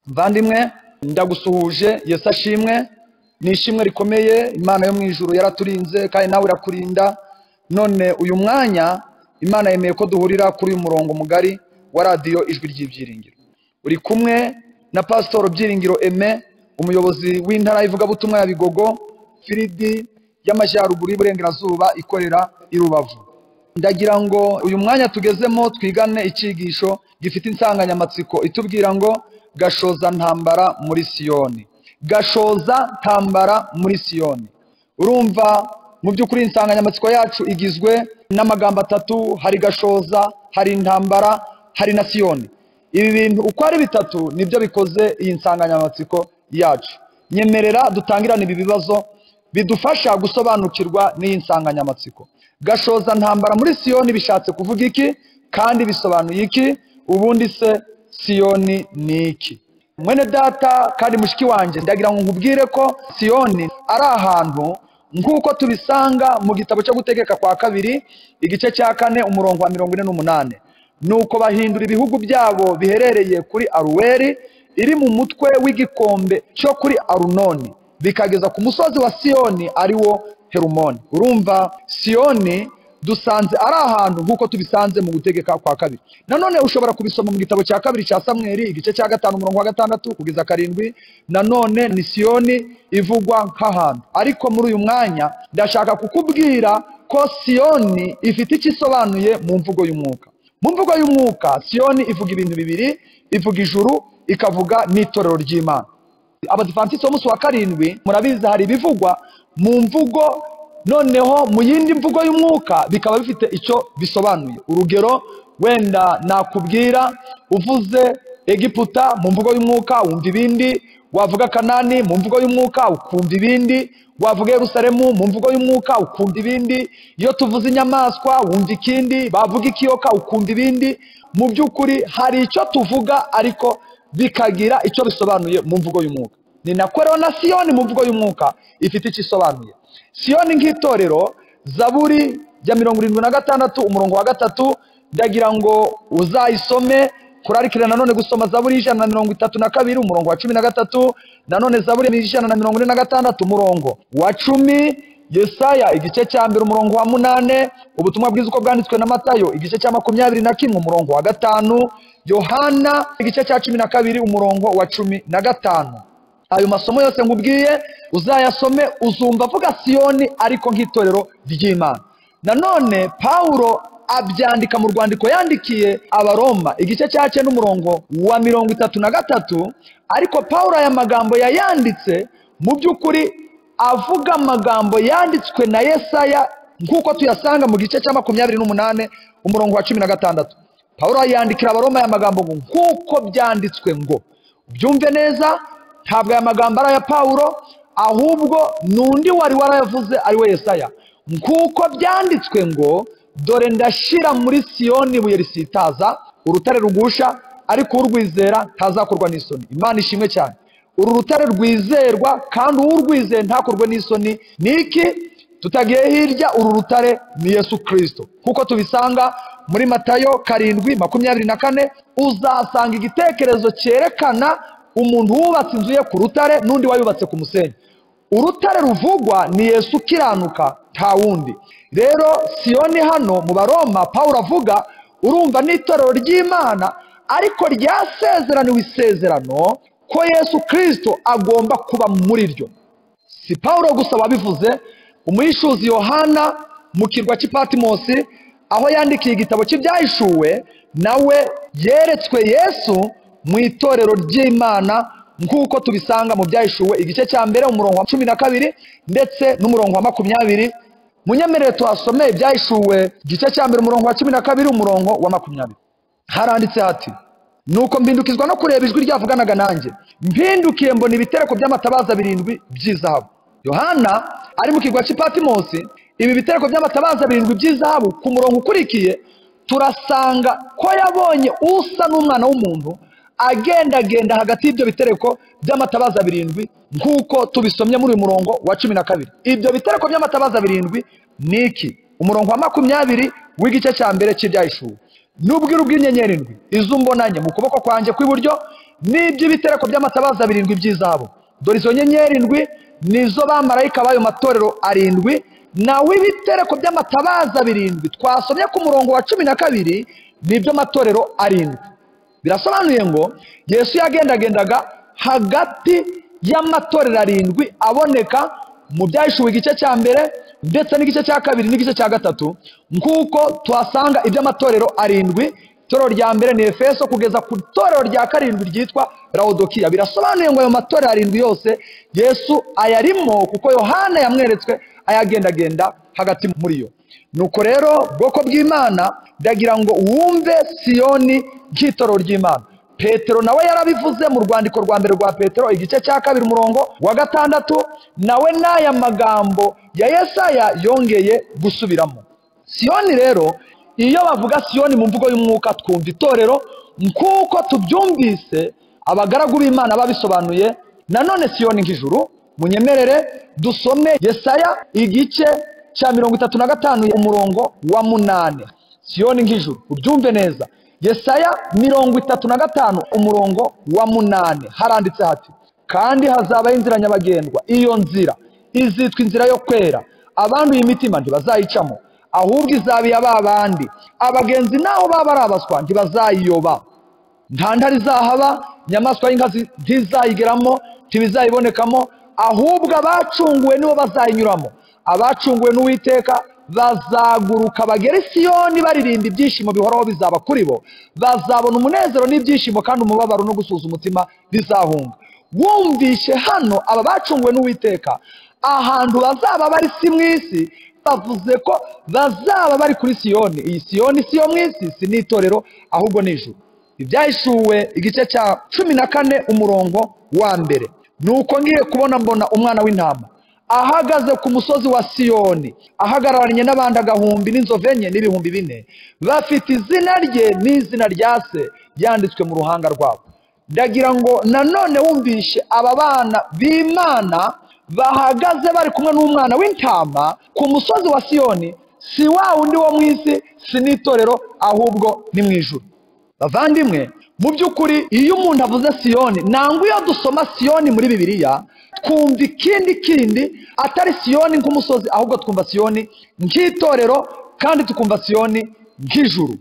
Muvandimwe, ndagusuhuje. Yesu ashimwe. Ni ishimwe rikomeye. Imana yo mu ijuru yaraturinze kandi nawe irakurinda. None uyu mwanya Imana yemeye ko duhurira kuri uyu murongo mugari wa radiyo Ijwi ry'Ibyiringiro. Uri kumwe na Pasitoro Byiringiro Aime, umuyobozi w'intara y'ivugabutumwa ya Bigogo, Firidi y'Amajyaruguru y'Iburengerazuba ikorera i Rubavu. Ndagira ngo uyu mwanya tugezemo twigane icyigisho gifite insanganyamatsiko itubwira ngo gashoza ntambara muri Siyoni. Gashoza ntambara muri Siyoni. Urumva mu by'ukuri insanganyamatsiko yacu igizwe n'amagambo atatu: hari gashoza, hari intambara, hari na Siyoni. Ibi bintu uko ari bitatu nibyo bikoze iyi nsanganyamatsiko yacu. Nyemerera dutangirane ibi bibazo bidufasha gusobanukirwa n'iyi nsanganyamatsiko. Gashoza ntambara muri Siyoni bishatse kuvuga iki kandi bisobanuye iki? Ubundi se Siyoni ni iki? Mwene data kandi mushiki wanjye, ndagira ngo nkubwire ko Siyoni ari ahantu nk'uko tubisanga mu gitabo cyo Gutegeka kwa Kabiri, igice cya 4, umurongo wa 48. Nuko bahindura ibihugu byabo biherereye kuri Aruweri iri mu mutwe w'igikombe cyo kuri Arunoni, bikageza ku musozi wa Siyoni ari wo Herumoni. Urumva Siyoni dusanze ari ahantu nk'uko tubisanze mu Gutegeka kwa Kabiri. Nanone ushobora kubisoma mu gitabo cya 2 cya Samweli, igice cya 5, umurongo wa 6 kugeza 7. Nanone ni Siyoni ivugwa nk'ahantu. Ariko muri uyu mwanya ndashaka kukubwira ko Siyoni ifite icyo isobanuye mu mvugo y'umwuka. Mu mvugo y'umwuka Siyoni ivuga ibintu bibiri: ivuga ijuru, ikavuga n'itorero ry'Imana. Abadivantisiti b'umunsi wa 7 murabizi, hari ibivugwa mu mvugo, noneho mu yindi mvugo y'umwuka bikaba bifite icyo bisobanuye. Urugero wenda nakubwira, uvuze Egiputa mu mvugo y'umwuka wumva ibindi, wavuga Kanani mu mvugo y'umwuka ukumva ibindi, wavuga Yerusalemu mu mvugo y'umwuka ukumva ibindi, iyo tuvuze inyamaswa wumva ikindi, bavuga ikiyoka ukumva ibindi. Mu by'ukuri hari icyo tuvuga ariko bikagira icyo bisobanuye mu mvugo y'umwuka. Ni nako rero na Siyoni mu mvugo y'umwuka ifite icyo isobanuye. Siyoni nk'itorero, Zaburi ya 76 umurongo wa 3, ndagira ngo uzayisome. Kurarikira nanone gusoma Zaburi 132 umurongo wa 13, nanone Zaburi 146 umurongo wa 10, Yesaya igice cya 1 umurongo wa 8, ubutumwa bwiza uko bwanditswe na Matayo igice cya 21 umurongo wa 5, Yohana igice cya 12 umurongo wa 15. Ayo masomo yose nkubwiye uzayasome, uzumva avuga Siyoni ariko nk'itorero ry'Imana. Nanone Paulo abyandika mu rwandiko yandikiye Abaroma igice cya 9 umurongo wa 33. Ariko Paulo aya magambo yayanditse mu by'ukuri avuga amagambo yanditswe na Yesaya nk'uko tuyasanga mu gice cya 28 umurongo wa 16. Paulo yandikira Abaroma aya magambo ngo nk'uko byanditswe ngo. Byumve neza, ntabwo aya magambo ari aya Paulo, ahubwo n'undi wari warayavuze ari we Yesaya. Nk'uko byanditswe ngo dore ndashyira muri Siyoni ibuye risitaza, urutare rugusha, ariko urwizera ntazakorwa n'isoni. Imana ishimwe cyane. Uru rutare rwizerwa kandi urwizeye ntakorwe n'isoni ni iki? Tutagiye hirya, uru rutare ni Yesu Kristo. Kuko tubisanga muri Matayo 7:24, uzasanga igitekerezo cyerekana umuntu wubatse inzu ye ku rutare n'undi wayubatse ku musenyi. Urutare ruvugwa ni Yesu ukiranuka, nta wundi. Rero Siyoni hano mu Baroma Paulo avuga, urumva n'itorero ry'Imana ariko ryasezeraniwe isezerano ko Yesu Kristo agomba kuba muri ryo. Si Paulo gusa wabivuze, umuhishuzi Yohana mu kirwa cy'i Patimosi aho yandikiye igitabo cy'Ibyahishuwe, nawe yeretswe Yesu mu itorero ry'Imana nk'uko tubisanga mu Byahishuwe igice cya 1 umurongo wa 12 ndetse n'umurongo wa 20. Munyemerere tuhasome Ibyahishuwe igice cya 1 umurongo wa 12 umurongo wa 20. Haranditse hati: nuko mpindukizwa no kureba ijwi ryavuganaga nanjye, mpindukiye mbona ibitereko by'amatabaza 7 by'izahabu. Yohana ari mu kirwa cy'i Patimosi, ibi bitereko by'amatabaza 7 by'izahabu, ku murongo ukurikiye turasanga ko yabonye usa n'umwana w'umuntu agendagenda hagati y'ibyo bitereko by'amatabaza 7 nk'uko tubisomye muri uyu murongo wa 12. Ibyo bitereko by'amatabaza 7 ni iki? Umurongo wa 20 w'igice cya 1 cy'Ibyahishuwe. N'ubwiru bw'inyenyeri 7 izo mbonanye mu kuboko kwanjye kw'iburyo n'iby'ibitereko by'amatabaza birindwi by'izahabu. Dore izo nyenyeri ndwi nizo bamarayika b'ayo matorero arindwi, nawe ibitereko by'amatabaza birindwi twasomye ku murongo wa 12 nibyo matorero arindwi. Birasobanuye ngo Yesu yagendagendaga hagati y'amatorero arindwi aboneka mu byahishuwe igice cya mbere ndetse n'igice cya kabiri n'igice cya gatatu, nk'uko tuhasanga iby'amatorero arindwi. Itorero rya mbere ni Efeso kugeza ku itorero rya karindwi ryitwa Laodikiya. Birasobanuye ngo ayo matorero arindwi yose Yesu ayarimo, kuko Yohana yamweretswe ayagendagenda hagati muri yo. Nuko rero bwoko bw'Imana, ndagira ngo wumve Siyoni nk'itorero ry'Imana. Petero nawe yarabivuze mu rwandiko rwa mbere rwa Petero igice cya 2 umurongo wa 6, nawe n'aya magambo ya Yesaya yongeye gusubiramo. Siyoni rero, iyo bavuga Siyoni mu mvugo y'umwuka twumva itorero nk'uko tubyumvise abagaragu b'Imana babisobanuye. Nanone Siyoni nk'ijuru. Munyemerere dusome Yesaya igice cya 35 umurongo wa 8. Siyoni nk'ijuru, ubyumve neza. Yesaya 35 umurongo wa 8 haranditse hati: kandi hazabaho inzira nyabagendwa, iyo nzira izitwa inzira yo kwera, abanduye imitima ntibazayicamo, ahubwo izaba iya babandi, abagenzi naho baba ari abaswa ntibazayiyoba. Nta ntare izahaba, inyamaswa y'inkazi ntizayigeramo, ntibizayibonekamo, ahubwo abacunguwe nibo bazayinyuramo. Abacunguwe n'Uwiteka bazaguruka bagere Siyoni baririmba, ibyishimo bihoraho bizaba kuri bo, bazabona umunezero n'ibyishimo, kandi umubabaro no gusuza umutima bizahunga. Wumvishe hano aba bacunguwe n'Uwiteka ahantu bazaba bari si mu isi, bavuze ko bazaba bari kuri Siyoni. Iyi Siyoni si yo mu isi, si n'itorero, ahubwo ni ijuru. Ibyahishuwe igice cya 14 umurongo wa 1. Nuko ngiye kubona mbona umwana w'intama ahagaze ku musozi wa Siyoni, ahagararanye n'abandi agahumbi n'inzovu enye n'ibihumbi 4, bafite izina rye n'izina rya se yanditswe mu ruhanga rwabo. Ndagira ngo nanone wumvishe aba bana b'Imana bahagaze bari kumwe n'umwana w'intama ku musozi wa Siyoni, si wa wundi wo mu isi, si n'itorero, ahubwo ni mu ijuru. Bavandimwe, mu by'ukuri iyo umuntu avuze Siyoni, nangwa iyo dusoma Siyoni muri Bibiliya, twumva ikindi kindi atari Siyoni nk'umusozi, ahubwo twumva Siyoni nk'itorero, kandi tukumva Siyoni nk'ijuru.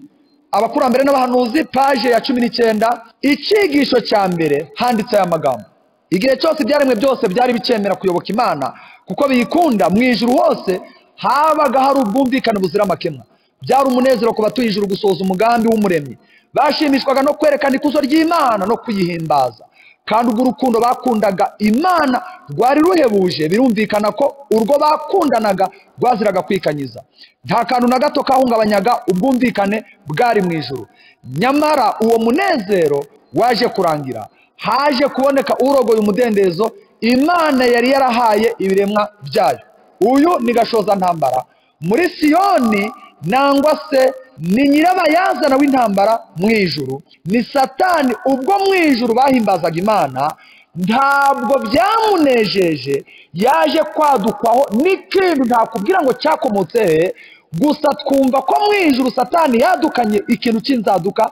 Abakurambere n'abahanuzi, paje ya 19, icyigisho cya mbere handitse aya magambo: igihe cyose ibyaremwe byose byari bicemera kuyoboka Imana kuko biyikunda, mu ijuru hose habaga hari ubwumvikane buzira amakemwa. Byari umunezero ku batuye ijuru gusohoza umugambi w'Umuremyi. Bashimishwaga no kwerekana ikuzo ry'Imana no kuyihimbaza, kandi ubwo urukundo bakundaga Imana rwari ruhebuje, birumvikana ko urwo bakundanaga rwaziraga kwikanyiza. Nta kantu na gato kahungabanyaga ubwumvikane bwari mu ijuru. Nyamara uwo munezero waje kurangira, haje kuboneka urogoye umudendezo Imana yari yarahaye ibiremwa byayo. Uyu ni gashoza ntambara muri Siyoni, nangwa se ni nyirabayazana w'intambara mu ijuru, ni Satani. Ubwo mu ijuru bahimbazaga Imana, ntabwo byamunejeje, yaje kwadukwaho n'ikintu ntakubwira ngo cyakomotse he, gusa twumva ko mu ijuru Satani yadukanye ikintu cy'inzaduka,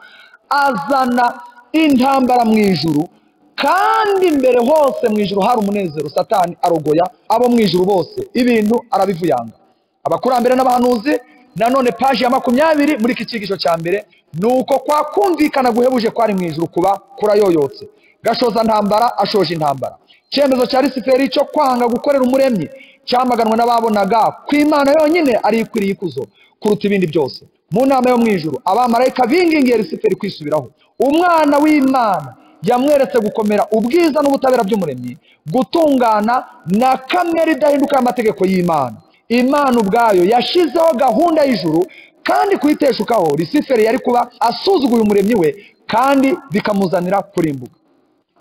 azana intambara mu ijuru, kandi mbere hose mu ijuru hari umunezero. Satani arogoya abo mu ijuru bose, ibintu arabivuyanga. Abakurambere n'abahanuzi, nanone paji ya 20 muri iki cyigisho cya mbere, nuko kwa kumvikana guhebuje kwari mu ijuru kuba kurayoyotse. Gashoza ntambara ashoje intambara. Icyemezo cya Lisiferi cyo kwanga gukorera Umuremyi cyamaganwe n'ababonaga ko Imana yonyine ari ikwiriye ikuzo kuruta ibindi byose. Mu nama yo mu ijuru abamarayika bingingiye Lisiferi kwisubiraho. Umwana w'Imana yamweretse gukomera ubwiza n'ubutabera by'Umuremyi, gutungana na kamere idahinduka y'amategeko y'Imana. Imana ubwayo yashizeho gahunda y'ijuru, kandi kuyiteshukaho Lisiferi yari kuba asuzuguye Umuremyi we, kandi bikamuzanira kurimbuka.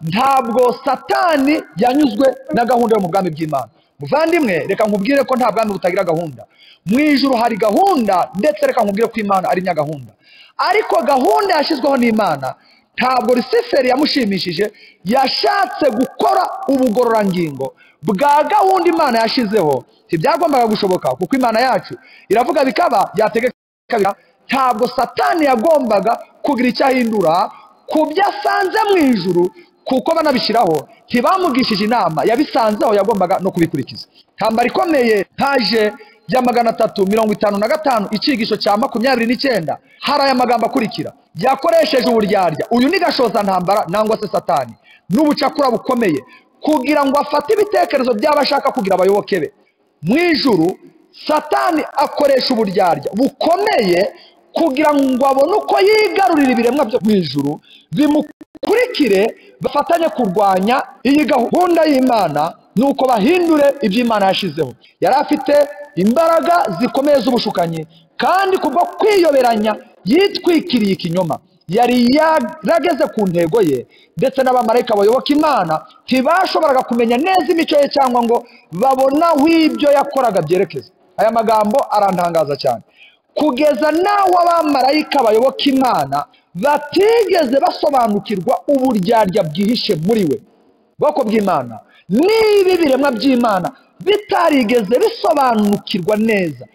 Ntabwo Satani yanyuzwe na gahunda yo mu bwami bw'Imana. Muvandimwe, reka nkubwire ko nta bwami butagira gahunda. Mu ijuru hari gahunda, ndetse reka nkubwire ko Imana ari nyagahunda. Ariko gahunda yashyizweho n'Imana ntabwo Lisiferi yamushimishije, yashatse gukora ubugororangingo bwa gahunda Imana yashizeho. Ntibyagombaga gushoboka, kuko Imana yacu iravuga bikaba, yategeka bikaba. Ntabwo Satani yagombaga kugira icyo ahindura ku byo asanze mu ijuru, kuko banabishyiraho ntibamugishije inama, yabisanzeho yagombaga no kubikurikiza. Intambara ikomeye paje ya 355 icyigisho cya 29 hari aya magambo akurikira: yakoresheje uburyarya, uyu ni gashoza ntambara nangwa se Satani, n'ubucakura bukomeye kugira ngo afate ibitekerezo by'abashaka kugira abayoboke be. Mu ijuru Satani akoresha uburyarya bukomeye kugira ngo abone uko yigarurira ibiremwa byo mu ijuru bimukurikire, bafatanye kurwanya iyi gahunda y'Imana, nuko bahindure ibyo Imana yashizeho. Yari afite imbaraga zikomeye z'ubushukanyi, kandi kubwo kwiyoberanya yitwikiriye ikinyoma. Yari yarageze ku ntego ye, ndetse n'abamarayika bayoboka Imana ntibashoboraga kumenya neza imico ye cyangwa ngo babona aho ibyo yakoraga byerekeza. Aya magambo arantangaza cyane, kugeza naho abamarayika bayoboka Imana batigeze basobanukirwa uburyarya bwihishe muri we. Bwoko bw'Imana, niba ibiremwa by'Imana bitarigeze bisobanukirwa neza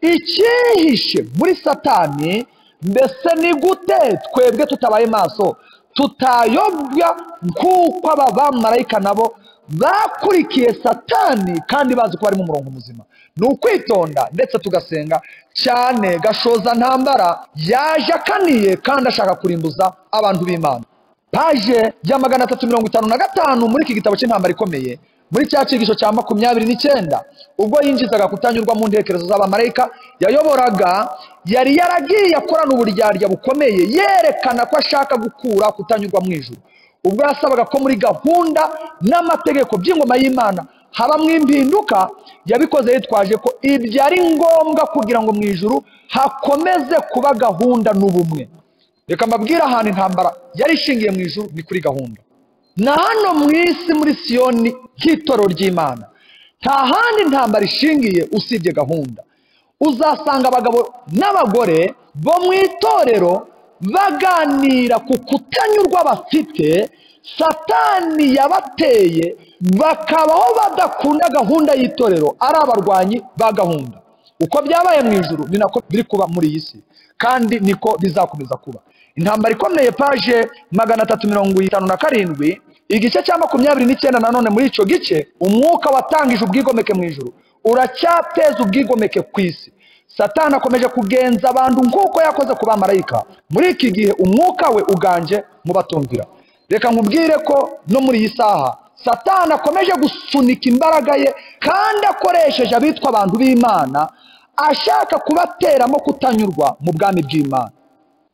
icyihishe muri Satani, mbese ni gute twebwe tutabaye maso tutayobya nk'uko aba bamarayika nabo bakurikiye Satani kandi bazi ko bari mu murongo muzima? Ni ukwitonda ndetse tugasenga cyane. Gashoza ntambara yaje akaniye kandi ashaka kurimbuza abantu b'Imana. Paje ya 355 muri iki gitabo cy'intambara ikomeye, muri cya cyigisho cya 29, ubwo yinjizaga kutanyurwa mu ntekerezo z'abamarayika yayoboraga, yari yaragiye akorana uburyarya bukomeye yerekana ko ashaka gukura kutanyurwa mu ijuru. Ubwo yasabaga ko muri gahunda n'amategeko by'ingoma y'Imana habamwo impinduka, yabikoze yitwaje ko ibyo ari ngombwa kugira ngo mu ijuru hakomeze kuba gahunda n'ubumwe. Reka mbabwire ahantu intambara yari ishingiye mu ijuru ni kuri gahunda. Na hano mu isi muri Siyoni nk'itorero ry'Imana nta handi intambara ishingiye usibye gahunda. Uzasanga abagabo n'abagore bo mu itorero baganira ku kutanyurwa bafite, Satani yabateye, bakabaho badakunda gahunda y'itorero, ari abarwanyi ba gahunda. Uko byabaye mu ijuru ni nako biri kuba muri iyi si, kandi niko bizakomeza kuba. Intambara ikomeye paje 357 igice cya 29. Nanone muri icyo gice, umwuka watangije ubwigomeke mu ijuru uracyateza ubwigomeke ku isi. Satani akomeje kugenza abantu nk'uko yakoze ku bamarayika. Muri iki gihe umwuka we uganje mu batumvira. Reka nkubwire ko no muri iyi saha Satani akomeje gusunika imbaraga ye, kandi akoresheje abitwa abantu b'Imana, ashaka kubateramo kutanyurwa mu bwami bw'Imana.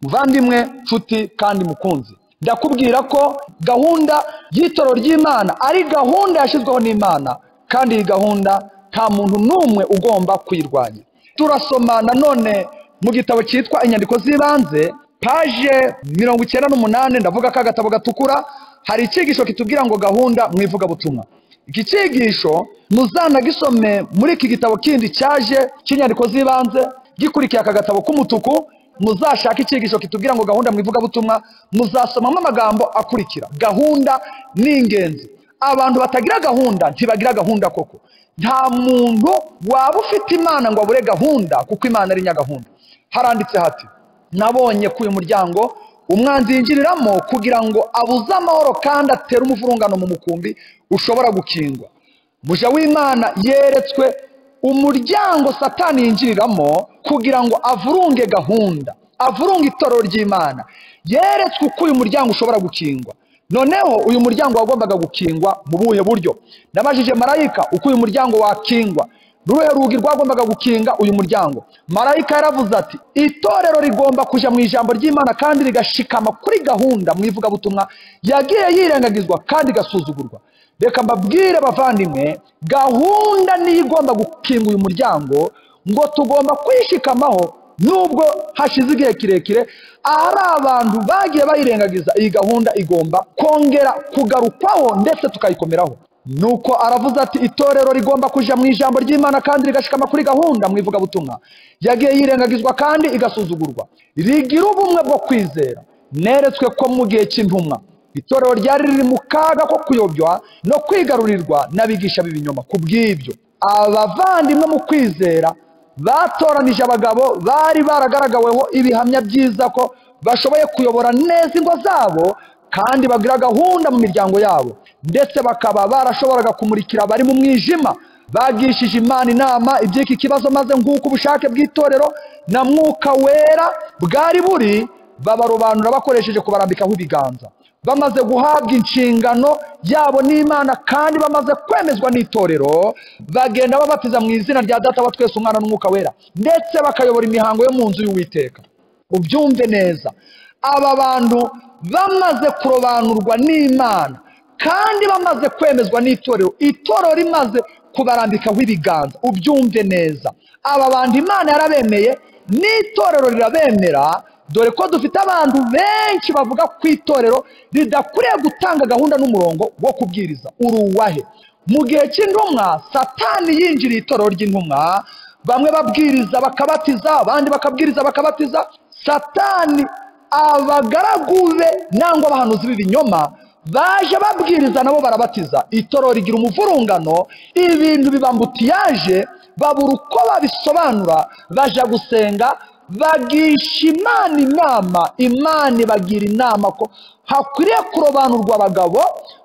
Muvandimwe, nshuti kandi mukunzi, ndakubwira ko gahunda y'itorero ry'Imana ari gahunda yashyizweho n'Imana, kandi iyi gahunda nta muntu n'umwe ugomba kuyirwanya. Turasoma nanone mu gitabo cyitwa Inyandiko z'Ibanze, paje 98, ndavuga ko agatabo gatukura, hari icyigisho kitubwira ngo gahunda mu ivugabutumwa. Iki cyigisho muzanagisome muri iki gitabo kindi cyaje cy'inyandiko z'ibanze gikurikiye aka gatabo k'umutuku. Muzashaka icyigisho kitubwira ngo gahunda mu ivugabutumwa, muzasomamo amagambo akurikira: gahunda ni ingenzi. Abantu batagira gahunda ntibagira gahunda koko. Nta muntu waba ufite Imana ngo abure gahunda, kuko Imana ari nyagahunda. Haranditse hati: nabonye ko uyu muryango umwanzi yinjiriramo kugira ngo abuze amahoro kandi atere umuvurungano mu mukumbi ushobora gukingwa. Muja w'Imana yeretswe umuryango Satani yinjiriramo kugira ngo avurunge gahunda, avurunge itorero ry'Imana. Yeretswe uko uyu muryango ushobora gukingwa. Noneho uyu muryango wagombaga gukingwa mu buhe buryo? Nabajije marayika uko uyu muryango wakingwa, ruhe rugi rwagombaga gukinga uyu muryango. Marayika yaravuze ati: itorero rigomba kuja mu ijambo ry'Imana kandi rigashikama kuri gahunda mu ivugabutumwa yagiye yirengagizwa kandi igasuzugurwa. Reka mbabwire bavandimwe, gahunda niyo igomba gukinga uyu muryango, ngo tugomba kwishikamaho nubwo hashize igihe kirekire ahari abantu bagiye bayirengagiza. Iyi gahunda igomba kongera kugarukwaho ndetse tukayikomeraho. Nuko aravuze ati: itorero rigomba kuja mu ijambo ry'Imana kandi rigashikama kuri gahunda mu ivugabutumwa yagiye yirengagizwa kandi igasuzugurwa, rigira ubumwe bwo kwizera. Neretswe ko mu gihe cy'intumwa itorero ryari riri mu kaga ko kuyobywa no kwigarurirwa n'abigisha b'ibinyoma. Ku bw'ibyo abavandimwe mu kwizera batoranije abagabo bari baragaragaweho ibihamya byiza ko bashoboye kuyobora neza ingo zabo kandi bagira gahunda mu miryango yabo, ndetse bakaba barashoboraga kumurikira abari mu mwijima. Bagishije Imana inama iby'iki kibazo, maze nk'uko ubushake bw'itorero na Mwuka Wera bwari buri, babarobanura bakoresheje kubarambikaho ibiganza. Bamaze guhabwa inshingano yabo n'Imana kandi bamaze kwemezwa n'itorero, bagenda babatiza mu izina rya Data wa twese, Umwana n'Umwuka Wera, ndetse bakayobora imihango yo mu nzu y'Uwiteka. Ubyumve neza, aba bantu bamaze kurobanurwa n'Imana kandi bamaze kwemezwa n'itorero, itorero rimaze kubarambikaho ibiganza. Ubyumve neza, aba bantu Imana yarabemeye n'itorero rirabemera. Dore ko dufite abantu benshi bavuga ku itorero ridakwiriye gutanga gahunda n'umurongo wo kubwiriza. Uruwahe? Mu gihe cy'intumwa, Satani yinjiriye itorero ry'intumwa, bamwe babwiriza bakabatiza, abandi bakabwiriza bakabatiza. Satani abagaragu be nangwa abahanuzi b'ibinyoma baje babwiriza nabo barabatiza. Itorero rigira umuvurungano, ibintu bibambutiyaje, babura uko babisobanura, baja gusenga, bagisha Imana inama. Imana ibagira inama ko hakwiriye kurobanurwa abagabo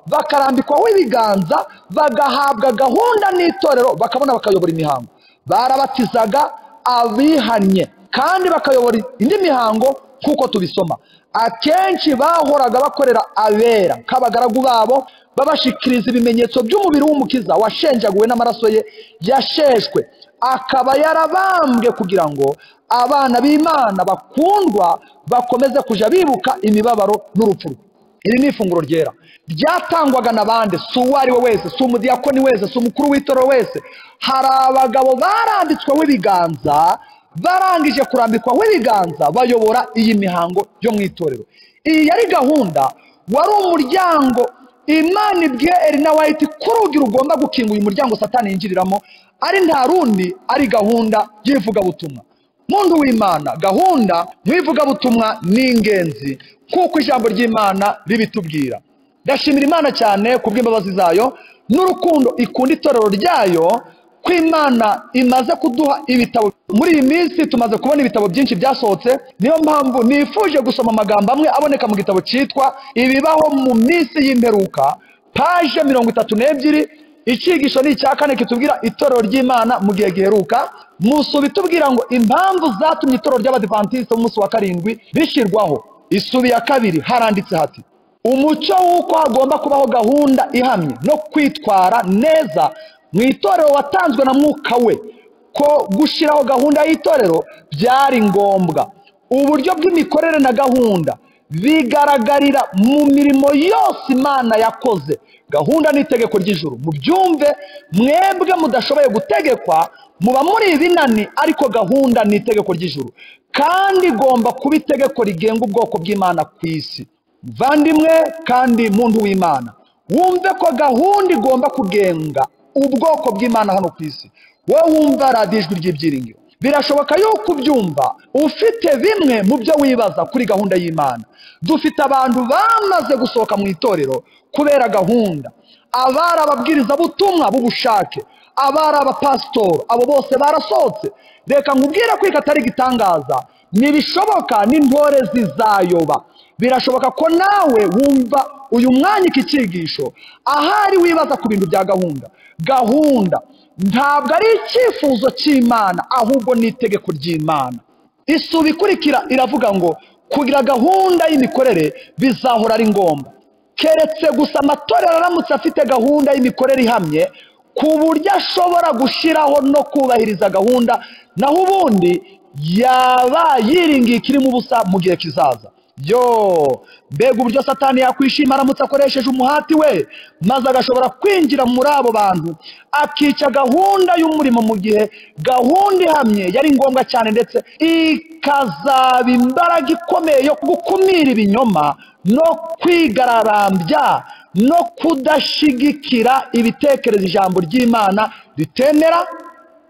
bakarambikwaho ibiganza, bagahabwa gahunda n'itorero, bakabona bakayobora imihango. Barabatizaga abihannye kandi bakayobora indi mihango nk'uko tubisoma. Akenshi bahoraga bakorera abera nk'abagaragu babo, babashikiriza ibimenyetso by'umubiri w'Umukiza washenjaguwe n'amaraso ye yasheshwe, akaba yarabambwe kugira ngo abana b'Imana bakundwa bakomeze kuja bibuka imibabaro n'urupfu rwe. Iri ni ifunguro ryera ryatangwaga na bande? Si uwo ari we wese, si umudiyakoni wese, si umukuru w'itorero wese. Hari abagabo barambitsweho ibiganza, barangije kurambikwaho ibiganza bayobora iyi mihango yo mu itorero. Iyi yari gahunda, wari umuryango Imana ibwiye Elena White ko urugi rugomba gukinga uyu muryango Satani yinjiriramo ari nta rundi, ari gahunda y'ivugabutumwa. Muntu w'Imana, gahunda mu ivugabutumwa ni ingenzi kuko ijambo ry'Imana ribitubwira. Ndashimira Imana cyane kubw'imbabazi zayo n'urukundo ikunda itorero ryayo, ko Imana imaze kuduha ibitabo. Muri iyi minsi tumaze kubona ibitabo byinshi byasohotse, niyo mpamvu nifuje gusoma amagambo amwe aboneka mu gitabo cyitwa Ibibaho mu minsi y'imperuka, paje 32. Icyigisho ni icya kane kitubwira itorero ry'Imana mu gihe giheruka. Musubi tubwira ngo impamvu zatumye itorero ry'Abadivantisite b'umunsi wa karindwi rishyirwaho. Isubi ya kabiri haranditse hati: umucyo w'uko hagomba kubaho gahunda ihamye no kwitwara neza mu itorero watanzwe na Mwuka we, ko gushyiraho gahunda y'itorero byari ngombwa. Uburyo bw'imikorere na gahunda bigaragarira mu mirimo yose Imana yakoze. Gahunda ni itegeko ry'ijuru. Mubyumve mwebwe mudashoboye gutegekwa, muba muri ibinani, ariko gahunda ni itegeko ry'ijuru kandi igomba kuba itegeko rigenga ubwoko bw'Imana ku isi. Muvandimwe kandi muntu w'Imana, wumve ko gahunda igomba kugenga ubwoko bw'Imana hano ku isi. Wowe wumva radiyo Ijwi ry'Ibyiringiro, birashoboka yuko ubyumva ufite bimwe mu byo wibaza kuri gahunda y'Imana. Dufite abantu bamaze gusohoka mu itorero kubera gahunda, abari ababwirizabutumwa b'ubushake, abari abapasitori, abo bose barasohotse. Reka nkubwire ko iki atari igitangaza, ntibishoboka n'intore zizayoba. Birashoboka ko nawe wumva uyu mwanya iki cyigisho, ahari wibaza ku bintu bya gahunda. Gahunda ntabwo ari icyifuzo cy'Imana, ahubwo ni itegeko ry'Imana. Isubi ikurikira iravuga ngo kugira gahunda y'imikorere bizahora ari ngombwa, keretse gusa amatorero aramutse afite gahunda y'imikorere ihamye ku buryo ashobora gushyiraho no kubahiriza gahunda, naho ubundi yaba yiringiye ikirimo ubusa mu gihe kizaza. Yo, mbega uburyo Satani yakwishima aramutse akoresheje umuhati we, maze agashobora kwinjira muri abo bantu akica gahunda y'umurimo, mu gihe gahunda ihamye yari ngombwa cyane, ndetse ikazaba imbaraga ikomeye yo gukumira ibinyoma no kwigararambya no kudashigikira ibitekerezo ijambo ry'Imana ritemera.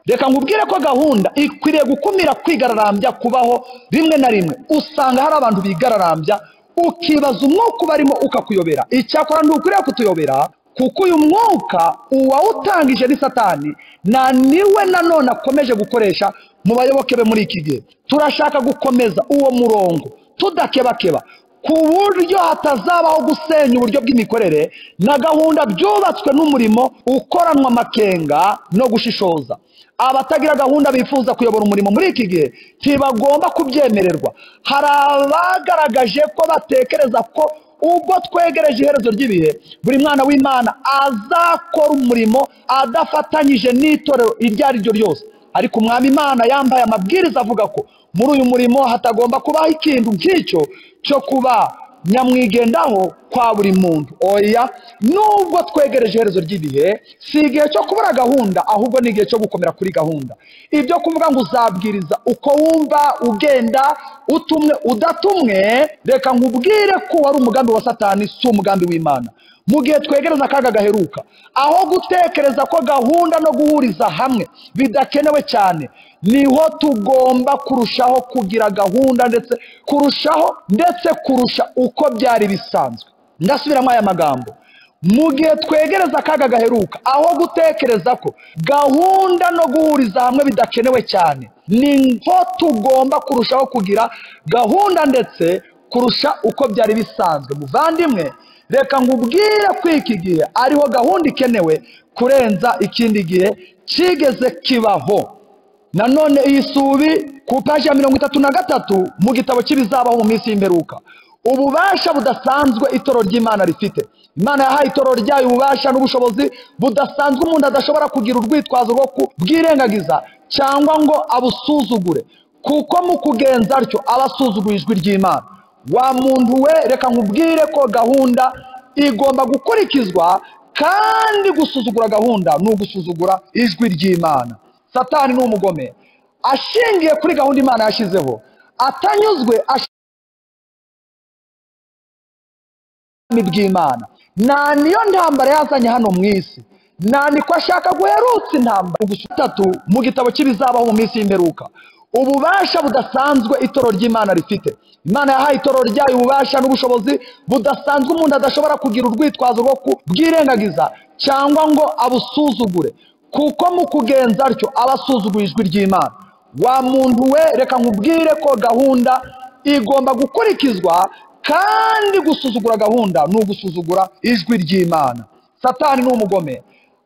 Reka nkubwire ko gahunda ikwiriye gukumira kwigararambya kubaho. Rimwe na rimwe usanga hari abantu bigararambya, ukibaza umwuka ubarimo ukakuyobera. Icyakora ntukwiriye kutuyobera, kuko uyu mwuka uwawutangije ni Satani, na niwe nanone akomeje gukoresha mu bayoboke be muri iki gihe. Turashaka gukomeza uwo murongo, tudakebakeba, ku buryo hatazabaho gusenya uburyo bw'imikorere na gahunda byubatswe n'umurimo ukoranwa amakenga no gushishoza. Abatagira gahunda bifuza kuyobora umurimo muri iki gihe ntibagomba kubyemererwa. Hari abagaragaje ko batekereza ko ubwo twegereje iherezo ry'ibihe, buri mwana w'Imana azakora umurimo adafatanyije n'itorero iryo ari ryo ryose. Ariko Umwami Imana yambaye amabwiriza avuga ko muri uyu murimo hatagomba kubaho ikintu nk'icyo cyo kuba nyamwigendaho kwa buri muntu. Oya, nubwo twegereje iherezo ry'ibihe, si igihe cyo kubura gahunda, ahubwo ni igihe cyo gukomera kuri gahunda. Ibyo kuvuga ngo uzabwiriza uko wumva ugenda, utumwe udatumwe, reka nkubwire ko wari umugambi wa Satani, si umugambi w'Imana. Mu gihe twegereza akaga gaheruka, aho gutekereza ko gahunda no guhuriza hamwe bidakenewe cyane, niho tugomba kurushaho kugira gahunda, ndetse kurushaho, ndetse kurusha uko byari bisanzwe. Ndasubiramo aya magambo: mu gihe twegereza akaga gaheruka, aho gutekereza ko gahunda no guhuriza hamwe bidakenewe cyane, niho tugomba kurushaho kugira gahunda ndetse kurusha uko byari bisanzwe. Muvandimwe, reka nkubwire ko iki gihe ariho gahunda ikenewe kurenza ikindi gihe kigeze kibaho. Nanone iyi subi ku paji ya 33 mu gitabo cy'ibizabaho mu minsi y'imperuka. Ububasha budasanzwe itorero ry'Imana rifite. Imana yahaye itorero ryayo ububasha n'ubushobozi budasanzwe umuntu adashobora kugira urwitwazo rwo kubwirengagiza cyangwa ngo abusuzugure, kuko mu kugenza atyo aba asuzuguye ijwi ry'Imana. Wa muntu we, reka nkubwire ko gahunda igomba gukurikizwa, kandi gusuzugura gahunda ni ugusuzugura ijwi ry'Imana. Satani ni umugome, ashingiye kuri gahunda Imana yashyizeho, atanyuzwe bw'Imana. Nta niyo ntambara yazanye hano mu isi, nta niko ashaka guherutsa intambara. Gatatu mu gitabo cy'ibizabaho mu minsi y'imperuka. Ububasha budasanzwe itorero ry'Imana rifite. Imana yahaye itorero ryayo ububasha n'ubushobozi budasanzwe umuntu adashobora kugira urwitwazo rwo kubwirengagiza cyangwa ngo abusuzugure, kuko mu kugenza atyo aba asuzuguye ijwi ry'Imana. Wa muntu we, reka nkubwire ko gahunda igomba gukurikizwa, kandi gusuzugura gahunda ni ugusuzugura ijwi ry'Imana. Satani ni umugome,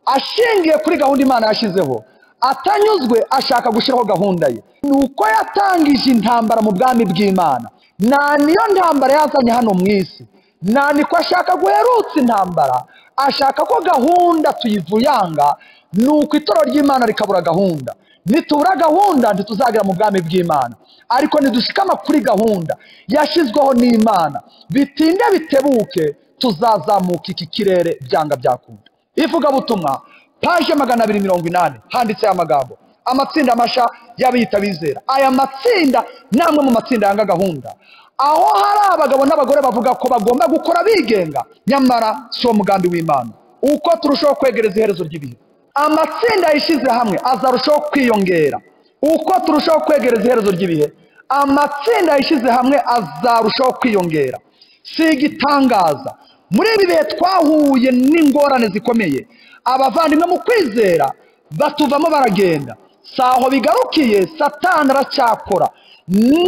ashingiye kuri gahunda Imana yashyizeho, atanyuzwe ashaka gushyiraho gahunda ye. Nuko yatangije intambara mu bwami bw'Imana. Nta niyo ntambara yazanye hano mu isi, nta niko ashaka guherutsa intambara, ashaka ko gahunda tuyivuyanga, nuko itorero ry'Imana rikabura gahunda. Nitubura gahunda ntituzagera mu bwami bw'Imana. Ariko nidushikama kuri gahunda yashyizweho n'Imana, bitinde bitebuke tuzazamuka iki kirere byanga byakunda. Ivugabutumwa paje 280 handitse aya magambo: amatsinda masha y'abiyita bizera. Aya matsinda ni amwe mu matsinda yanga gahunda, aho hari abagabo n'abagore bavuga ko bagomba gukora bigenga, nyamara si wo mugambi w'Imana. Uko turushaho kwegereza iherezo ry'ibihe, amatsinda yishyize hamwe azarushaho kwiyongera. Uko turushaho kwegereza iherezo ry'ibihe, amatsinda yishyize hamwe azarushaho kwiyongera. Si igitangaza, muri ibi bihe twahuye n'ingorane zikomeye, abavandimwe mu kwizera batuvamo baragenda. Si aho bigarukiye, Satani aracyakora,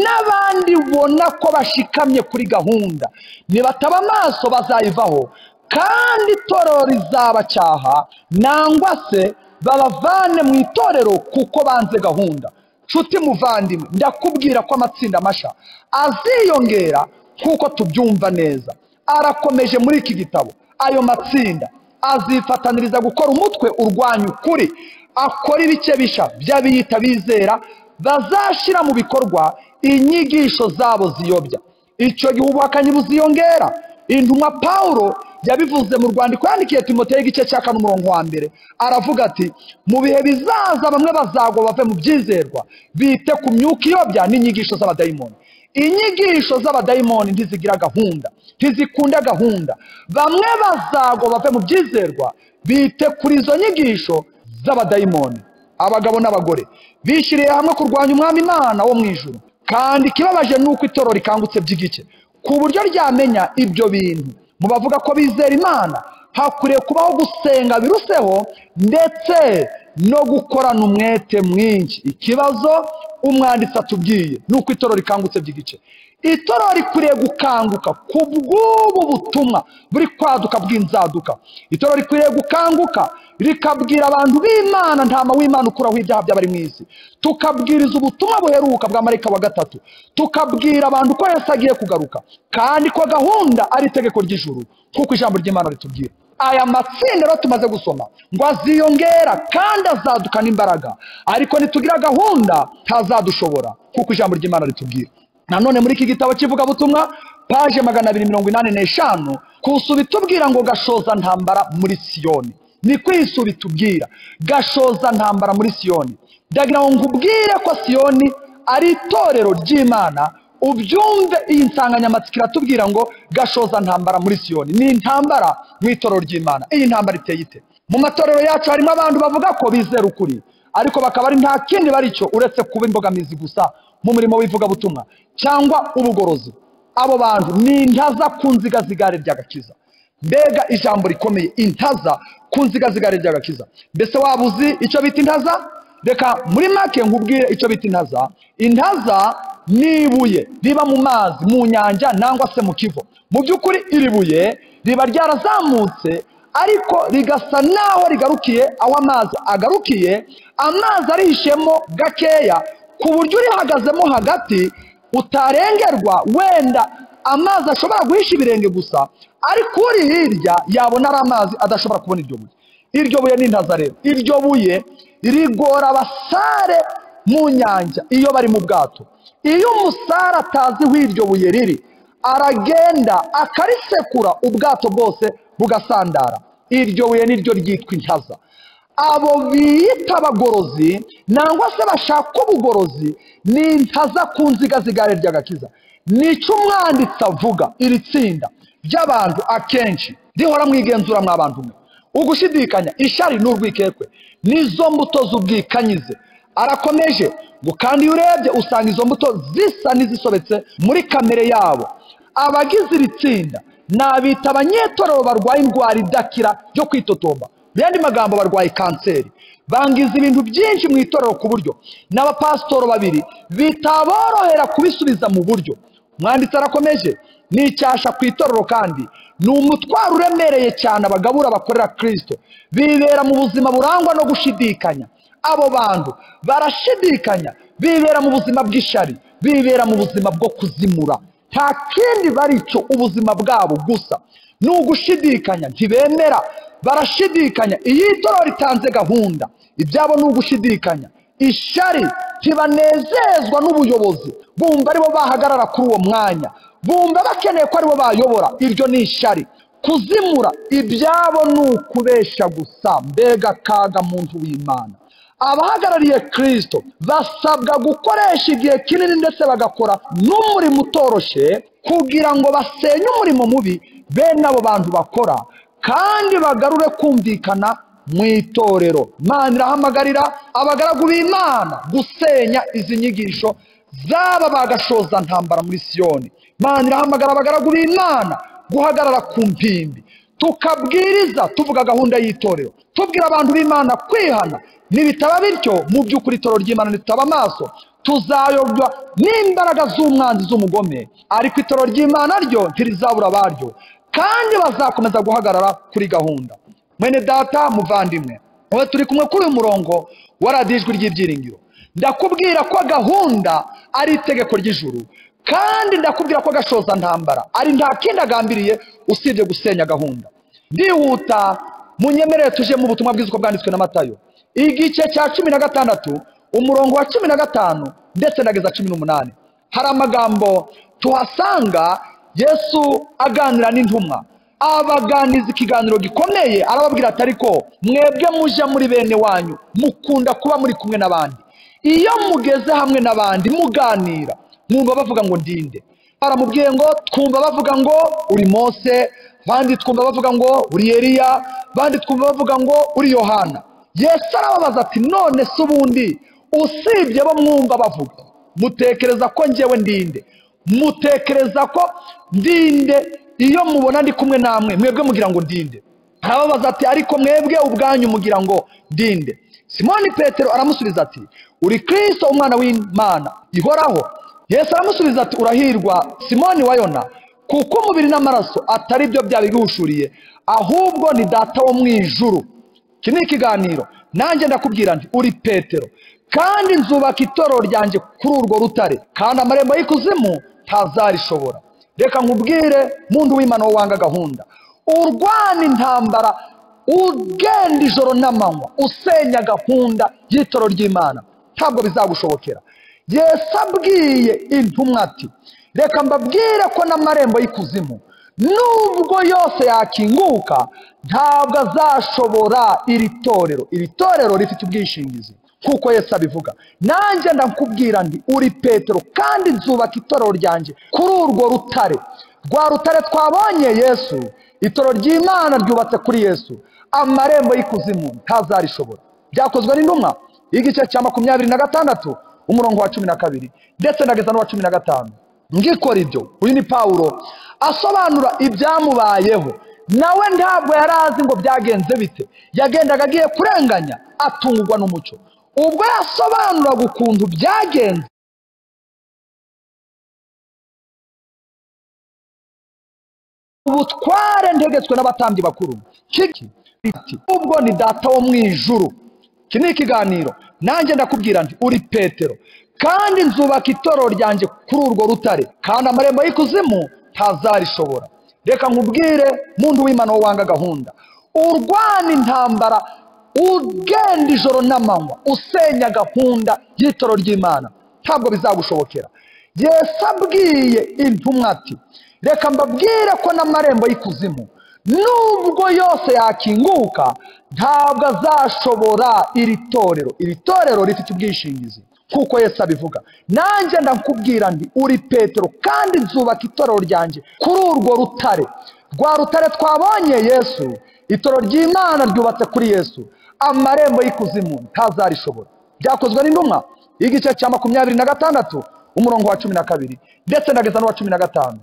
n'abandi bona ko bashikamye kuri gahunda, nibataba amaso bazayivaho, kandi itorero rizabacyaha, nangwa se babavane mu itorero kuko banze gahunda. Nshuti muvandimwe, ndakubwira ko amatsinda masha aziyongera kuko tubyumva neza. Arakomeje muri iki gitabo, ayo matsinda azifataniriza gukora umutwe urwanya ukuri, akora ibice bisha by'abiyita bizera, bazashyira mu bikorwa inyigisho zabo ziyobya. Icyo gihe ubuhakanyi buziyongera. Intumwa Paulo yabivuze mu rwandiko yandikiye Timoteyo igice cya 4 umurongo wa 1, aravuga ati: mu bihe bizaza bamwe bazagwa bave mu byizerwa, bite ku myuka iyobya n'inyigisho z'abadayimoni. Inyigisho z'abadayimoni ntizigira gahunda, ntizikunda gahunda. Bamwe bazagwa bave mu byizerwa, bite kuri izo nyigisho z'abadayimoni. Abagabo n'abagore bishyiriye hamwe kurwanya Umwami Imana wo mu ijuru, kandi ikibabaje ni uko itorero rikangutse by'igice, ku buryo ryamenya ibyo bintu. Mu bavuga ko bizera Imana hakwiriye kubaho gusenga biruseho, ndetse no gukorana umwete mwinshi. Ikibazo umwanditsi atubwiye ni uko itorero rikangutse by'igice. Itorero rikwiriye gukanguka ku bw'ubu butumwa buri kwaduka bw'inzaduka. Itorero rikwiriye gukanguka rikabwira abantu b'Imana, ntama w'Imana ukuraho ibyaha by'abari mu isi. Tukabwiriza ubutumwa buheruka bwa marayika wa gatatu, tukabwira abantu ko Yesu agiye kugaruka, kandi ko gahunda ari itegeko ry'ijuru kuko ijambo ry'Imana ritubwira. Aya matsinda rero tumaze gusoma ngo aziyongera kandi azadukana imbaraga, ariko nitugira gahunda ntazadushobora kuko ijambo ry'Imana ritubwira. Nanone muri iki gitabo cy'ivugabutumwa paje 285 kusuba itubwira ngo gashoza ntambara muri Siyoni. Ni kwisuba itubwira gashoza ntambara muri Siyoni. Ndagira ngo nkubwire ko Siyoni ari itorero ry'Imana. Ubyumve, iyi nsanganyamatsiko iratubwira ngo gashoza ntambara muri Siyoni. Ni intambara mu itorero ry'Imana. Iyi ntambara iteye ite? Mu matorero yacu harimo abantu bavuga ko bizera ukuri, ariko bakaba ari nta kindi bari cyo uretse kuba imbogamizi gusa mu murimo w'ivugabutumwa cyangwa ubugorozi. Abo bantu ni intaza ku nziga z'igare ry'agakiza. Mbega ijambo rikomeye, intaza ku nziga z'igare ry'agakiza. Mbese waba uzi icyo bita intaza? Reka muri make nkubwire icyo bita intaza. Intaza ni ibuye riba mu mazi, mu nyanja nangwa se mu kivu. Mu by'ukuri iri buye riba ryarazamutse, ariko rigasa naho rigarukiye aho amazi agarukiye, amazi arihishemo gakeya ku buryo urihagazemo hagati utarengerwa. Wenda amazi ashobora guhisha ibirenge gusa, ariko uri hirya yabona ari amazi adashobora kubona iryo buye. Iryo buye ni intaza rero. Iryo buye rigora abasare mu nyanja iyo bari mu bwato. Iyo umusare atazi aho iryo buye riri, aragenda akarisekura, ubwato bwose bugasandara. Iryo buye niryo ryitwa intaza. Abo biyita abagorozi nangwa se bashaka ubugorozi ni intaza ku nziga z'igare ry'agakiza. Nicyo umwanditsi avuga. Iri tsinda ry'abantu akenshi rihora mwigenzura mw'abantu mwe. Ugushidikanya, ishari n'urwikekwe nizo mbuto z'ubwikanyize. Arakomeje ngo kandi iyo urebye usanga izo mbuto zisa n'izisobetse muri kamere yabo. Abagize iri tsinda nabita abanyetorero barwaye indwara idakira yo kwitotomba. Mu yandi magambo barwaye kanseri. Bangiza ibintu byinshi mu itorero ku buryo n'abapasitoro babiri bitaborohera kubisubiza mu buryo. Umwanditsi arakomeje, ni icyasha ku itorero kandi ni umutwaro uremereye cyane abagabura bakorera Kristo. Bibera mu buzima burangwa no gushidikanya. Abo bantu barashidikanya, bibera mu buzima bw'ishari, bibera mu buzima bwo kuzimura. Nta kindi bari cyo ubuzima bwabo gusa ni ugushidikanya. Ntibemera, barashidikanya. Iyo itorero ritanze gahunda, ibyabo ni ugushidikanya. Ishari, ntibanezezwa n'ubuyobozi, bumva aribo bahagarara kuri uwo mwanya, bumva bakeneye ko aribo bayobora. Iryo ni ishari. Kuzimura, ibyabo ni ukubesha gusa. Mbega kaga muntu w'Imana. Abahagarariye Kristo basabwa gukoresha igihe kinini ndetse bagakora n'umurimo utoroshe kugira ngo basenye umurimo mubi bene abo bantu bakora, kandi bagarure kumvikana mu itorero. Imana irahamagarira abagaragu b'Imana gusenya izi nyigisho zaba bagashoza ntambara muri Siyoni. Imana irahamagara abagaragu b'Imana guhagarara ku mpimbi, tukabwiriza tuvuga gahunda y'itorero, tubwira abantu b'Imana kwihana. Nibitaba bityo, mu by'ukuri itorero ry'Imana nitaba amaso, tuzayobywa n'imbaraga z'umwanzi z'umugome, ariko itorero ry'Imana ryo ntirizabura abaryo, kandi bazakomeza guhagarara kuri gahunda. Mwene data muvandimwe, wowe turi kumwe kuri uyu murongo wa radiyo Ijwi ry'Ibyiringiro, ndakubwira ko gahunda ari itegeko ry'ijuru, kandi ndakubwira ko gashoza ntambara ari nta kindi agambiriye usibye gusenya gahunda. Ndihuta, munyemerere tuje mu butumwa bwiza uko bwanditswe na Matayo, igice cya 16 umurongo wa 15 ndetse nageza 18. Hari amagambo tuhasanga Yesu aganira n'intumwa, abaganiza ikiganiro gikomeye, arababwira ati ariko mwebwe muja muri bene wanyu, mukunda kuba muri kumwe n'abandi. Iyo mugeze hamwe n'abandi muganira, mwumva bavuga ngo ndinde. Baramubwiye ngo twumva bavuga ngo uri Mose, bandi twumva bavuga ngo uri Eliya, bandi twumva bavuga ngo uri Yohana. Yesu arababaza ati none se ubundi usibye bo mwumva bavuga, mutekereza ko njyewe ndinde? Mutekereza ko ndinde? Iyo mubona ndi kumwe namwe, mwebwe mugira ngo ndinde? Arababaza ati ariko mwebwe ubwanyu mugira ngo ndinde? Simoni Petero aramusubiza ati uri Kristo umwana w'Imana ihoraho. Yesu aramusubiza ati urahirwa Simoni wa Yona, kuko umubiri n'amaraso atari byo byabiguhishuriye, ahubwo ni Data wo mu ijuru. Iki ni ikiganiro, nanjye ndakubwira nti uri Petero, kandi nzubaka itorero ryanjye kuri urwo rutare, kandi amarembo y'ikuzimu ntazarishobora. Reka nkubwire muntu w'Imana wanga gahunda, urwana intambara, ugenda ijoro n'amanywa usenya gahunda y'itorero ry'Imana, ntabwo bizagushobokera. Yesu abwiye intumwa ati reka mbabwire ko n'amarembo y'ikuzimu nubwo yose yakinguka ntabwo azashobora iri torero. Iri torero rifite ubwishingizi kuko Yesu abivuga. Nanjye ndakubwira nti uri Petero, kandi nzubaka itorero ryanjye kuri urwo rutare. Rwa rutare twabonye Yesu, itorero ry'Imana ryubatse kuri Yesu, amarembo y'ikuzimu ntazarishobora. Byakozwe n'intumwa igice cya 26 umurongo wa 12 ndetse ndageza n'uwa 15. Ngikora ibyo, uyu ni Pawulo asobanura ibyamubayeho. Nawe ntabwo yari azi ngo byagenze bite, yagendaga agiye kurenganya atungurwa n'umucyo. Ubwo yasobanuraga ukuntu byagenze, ubutware ntegetswe n'abatambyi bakuru, ubwo ni Data wo mu ijuru. Iki ni ikiganiro, nanjye ndakubwira nti uri Petero, kandi nzubaka itorero ryanjye kuri urwo rutare, kandi amarembo y'ikuzimu ntazarishobora. Reka nkubwire muntu w'Imana wanga gahunda, urwana intambara, ugenda ijoro n'amanywa usenya gahunda y'itorero ry'Imana, ntabwo bizagushobokera. Yesu abwiye intumwa ati reka mbabwire ko n'amarembo y'ikuzimu nubwo yose yakinguka ntabwo azashobora iri torero. Iri torero rifite ubwishingizi kuko Yesu abivuga. Nanjye ndakubwira nti uri Petero, kandi nzubaka itorero ryanjye kuri urwo rutare. Rwa rutare twabonye Yesu, itorero ry'Imana ryubatse kuri Yesu, amarembo y'ikuzimu ntazarishobora. Byakozwe n'intumwa igice cya 26 umurongo wa 12 ndetse ndageza n'uwa 15.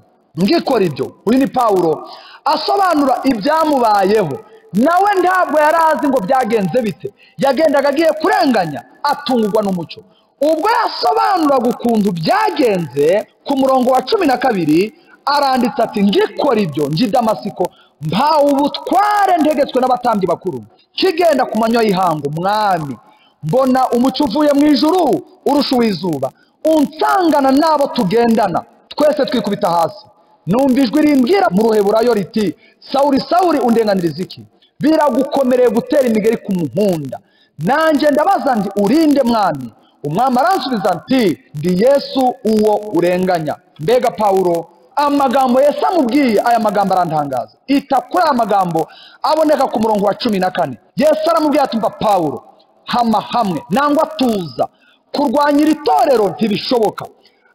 Ngikora ibyo, uyu ni Pawulo asobanura ibyamubayeho. Nawe ntabwo yari azi ngo byagenze bite, yagendaga agiye kurenganya atungurwa n'umucyo. Ubwo yasobanuraga ukuntu byagenze ku murongo wa 12 aranditse ati ngikora ibyo nji Damasiko, mpawe ubutware ntegetswe n'abatambyi bakuru, kigenda ku manywa y'ihangu, mwami mbona umucyo uvuye mu ijuru urusha uw'izuba, unsangana n'abo tugendana twese twikubita hasi. Numva ijwi rimbwira mu ruheburayo riti Sawuli, Sawuli, undenganiriza iki? Biragukomereye gutera imigeri ku muhunda. Nanjye ndabaza nti urinde mwami? Umwami aransubiza nti ndi Yesu uwo urenganya. Mbega Pawulo, amagambo Yesu amubwiye, aya magambo arantangaza. Ita kuri aya magambo aboneka ku murongo wa 14. Yesu aramubwiye ati mva Pawulo, hama hamwe nangwa tuza, kurwanya iri torero ntibishoboka.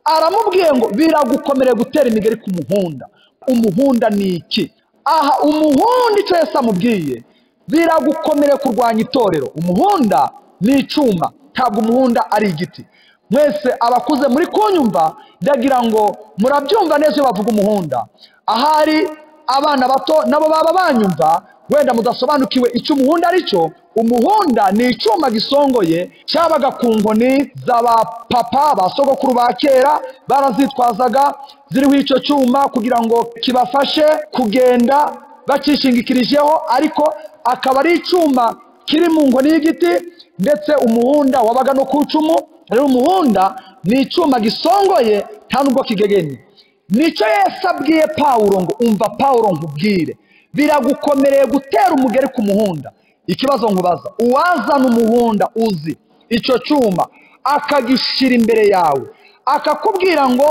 Aramubwiye ngo biragukomereye gutera imigeri ku muhunda. Umuhunda ni iki? Aha umuhunda, icyo Yesu amubwiye, biragukomereye kurwanya itorero. Umuhunda ni icyuma, ntabwo umuhunda ari igiti. Mwese abakuze muri kunyumva, ndagira ngo murabyumva neza iyo bavuga umuhunda. Ahari abana bato nabo baba banyumva, wenda mudasobanukiwe icyo umuhunda ari cyo. Umuhunda ni icyuma gisongoye cyabaga ku nkoni z'abapapa ba sogokuru ba kera, barazitwazaga ziriho icyo cyuma kugira ngo kibafashe kugenda bakishingikirijeho, ariko akaba ari icyuma kiri mu nkoni y'igiti, ndetse umuhunda wabaga no ku icumu. Rero umuhunda ni icyuma gisongoye nta nubwo kigegenye. Nicyo Yesu abwiye Pawulo ngo umva Pawulo nkubwire, biragukomereye gutera umugeri ku muhunda. Ikibazo nkubaza, uwazana umuhunda uzi icyo cyuma akagishira imbere yawe, akakubwira ngo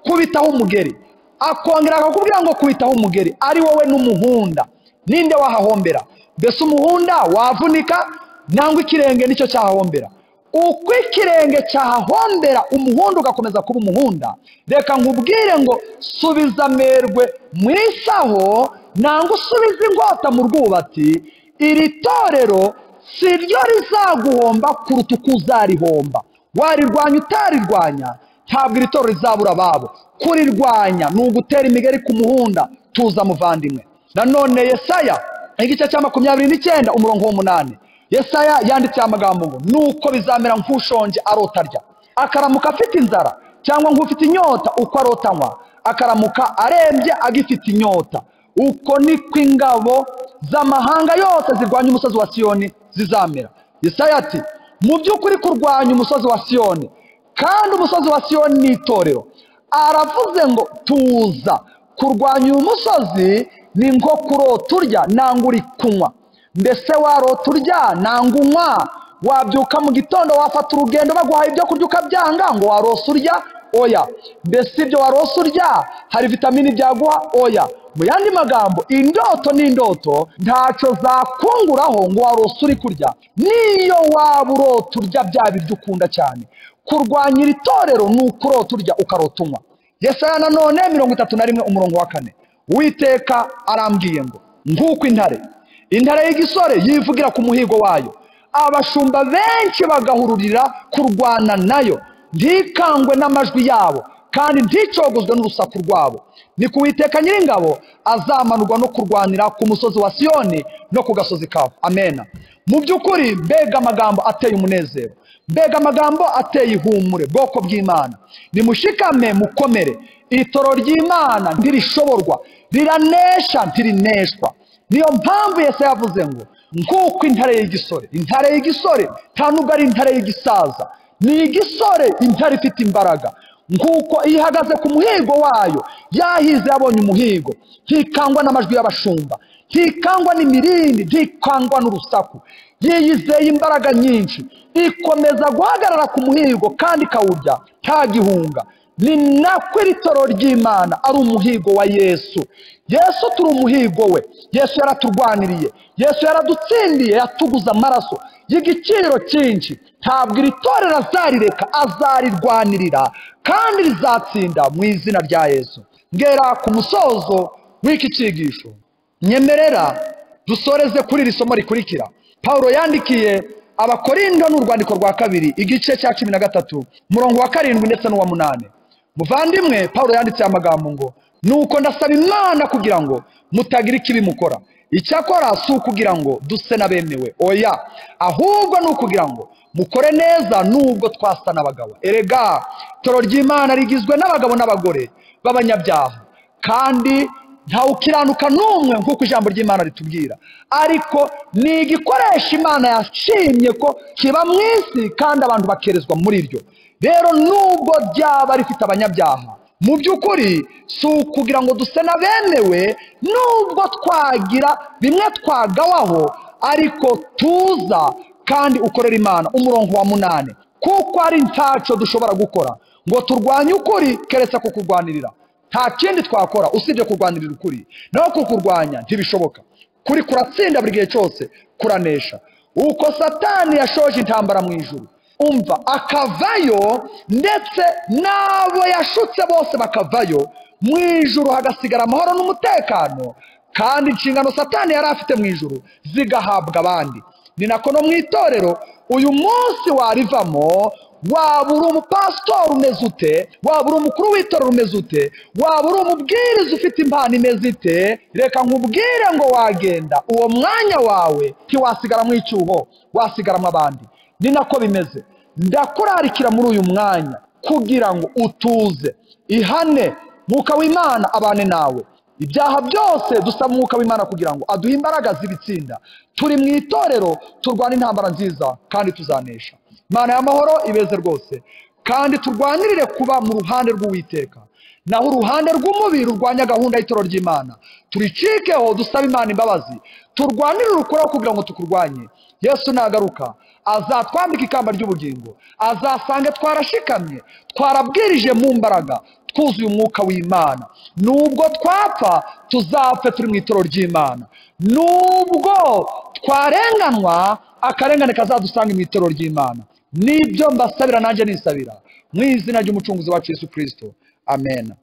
kubitaho umugeri, akongera akakubwira ngo kubitaho umugeri, ari wowe n'umuhunda, ninde wahahombera? Mbese umuhunda wavunika nangwa ikirenge nicyo cyahahombera? Uko ikirenge cyahahombera umuhunda ugakomeza kuba umuhunda, reka nkubwire ngo subiza amerwe mu isaho nangwa usubize inkota mu rwubati. Iri torero si ryo rizaguhomba kuruta uko uzarihomba. Warirwanya utarirwanya, ntabwo iri torero rizabura ababo. Kurirwanya ni ugutera imigeri ku muhunda. Tuza muvandimwe. Nanone Yesaya igice cya 29 umurongo wa 8, Yesaya yanditse amagambo ngo nuko bizamera nk'ushonje arotarya, akaramuka afite inzara, cyangwa nk'ufite inyota uko arota anywa, akaramuka arembye agifite inyota. Uko niko ingabo z'amahanga yose zirwanya umusozi wa Siyoni zizamera. Yesaya ati mu by'ukuri kurwanya umusozi wa Siyoni, kandi umusozi wa Siyoni ni itorero. Aravuze ngo tuza kurwanya uyu musozi ni nko kurota urya nangwa uri kunywa. Mbese warota urya nangwa unywa, wabyuka mu gitondo wafata urugendo baguhaye ibyo kurya ukabyanga ngo warose urya? Oya. Mbese ibyo warose urya hari vitamini byaguha? Oya. Mu yandi magambo, indoto ni indoto, ntacyo zakunguraho ngo warose uri kurya. Niyo waba urota urya bya biryo ukunda cyane, kurwanya iri torero ni ukurota urya ukarota unywa. Yesaya nanone 31 umurongo wa 4, Uwiteka arambwiye ngo nk'uko intare y'igisore yivugira ku muhigo wayo, abashumba benshi bagahururira kurwana nayo, ntikangwe n'amajwi yabo kandi nticogozwe n'urusaku rwabo, ni ku Uwiteka Nyiringabo azamanurwa no kurwanira ku musozi wa Siyoni no ku gasozi kawo. Amena. Mu by'ukuri mbega amagambo ateye umunezero, mbega amagambo ateye ihumure. Bwoko bw'Imana, nimushikame mukomere. Itoro ry'Imana ntirishoborwa, riranesha ntirineshwa. Niyo mpamvu Yesu yavuze ngo nk'uko intare y'igisore, intare y'igisore nta nubwo ari intare y'igisaza, ni igisore, intare ifite imbaraga. Nk'uko iyo ihagaze ku muhigo wayo, yahize yabonye umuhigo, ntikangwa n'amajwi y'abashumba, ntikangwa n'imirindi, ntikangwa n'urusaku, yiyizeye imbaraga nyinshi, ikomeza guhagarara ku muhigo kandi ikawurya nta gihunga. Ni nako iri toro ry'Imana ari umuhigo wa Yesu. Yesu turi umuhigo we. Yesu yaraturwaniriye, Yesu yaradutsindiye, yatuguze amaraso y'igiciro cyinshi. Ntabwo iri torero azarireka, azarirwanirira kandi rizatsinda mu izina rya Yesu. Ngera ku musozo w'iki cyigisho, nyemerera dusoreze kuri iri somo rikurikira. Paulo yandikiye Abakorindo n'urwandiko rwa 2 igice cya 13 umurongo wa 7 ndetse n'uwa 8. Muvandimwe, Paulo yanditse amagambo ngo nuko ndasaba Imana kugira ngo mutagira ikibi mukora. Icyakora si ukugira ngo duse n'abemewe, oya, ahubwo ni ukugira ngo mukore neza nubwo twasa n'abagabo. Erega itoro ry'Imana rigizwe n'abagabo n'abagore b'abanyabyaha, kandi ntawukiranuka n'umwe nk'uko ijambo ry'Imana ritubwira. Ariko ni igikoresho Imana yashimye ko kiba mu isi kandi abantu bakerezwa muri ryo. Rero nubwo ryaba rifite abanyabyaha, mu by'ukuri si ukugira ngo duse n'abemewe, nubwo twagira bimwe twagawaho, ariko tuza kandi ukorera Imana. Umurongo wa 8, kuko ari ntaco dushobora gukora ngo turwanye ukuri keretse kukurwanirira. Nta kindi twakora usibye kurwanirira ukuri, naho kukurwanya ntibishoboka. Kuri kuratsinda buri gihe cyose, kuranesha. Uko Satani yashoje intambara mu ijuru, umva, akavayo, ndetse n'abo yashutse bose bakavayo, mu ijuru hagasigara amahoro n'umutekano, kandi inshingano Satani yari afite mu ijuru zigahabwa abandi. Ni nako no mu itorero uyu munsi warivamo, waba uri umupasitori umeze ute, waba uri umukuru w'itorero umeze ute, waba uri umubwiriza ufite impano imeze ite, reka nkubwire ngo wagenda uwo mwanya wawe ntiwasigara mu icyuho, wasigaramo abandi. Ni nako bimeze. Ndakurarikira muri uyu mwanya kugira ngo utuze, ihane, Mwuka w'Imana abane nawe. Ibyaha byose dusaba Umwuka w'Imana kugira ngo aduhe imbaraga z'ibitsinda. Turi mu itorero, turwana intambara nziza kandi tuzanesha. Imana y'amahoro ibeze rwose, kandi turwanirire kuba mu ruhande rw'Uwiteka. Naho uruhande rw'umubiri rurwanya gahunda y'itoro ry'Imana, turicikeho dusaba Imana imbabazi, turwanirire ukuraho kugira ngo tukurwanye. Yesu nagaruka azatwambika ikamba ry'ubugingo, azasange twarashikamye, twarabwirije mu mbaraga, twuzuye umwuka w'Imana. Nubwo twapfa tuzapfe turi mu itoro ry'Imana, nubwo twarenganwa akarengane kazadusanga mu itoro ry'Imana. Nibyo mbasabira nanjye nisabira mu izina ry'Umucunguzi wacu Yesu Kristo. Amen.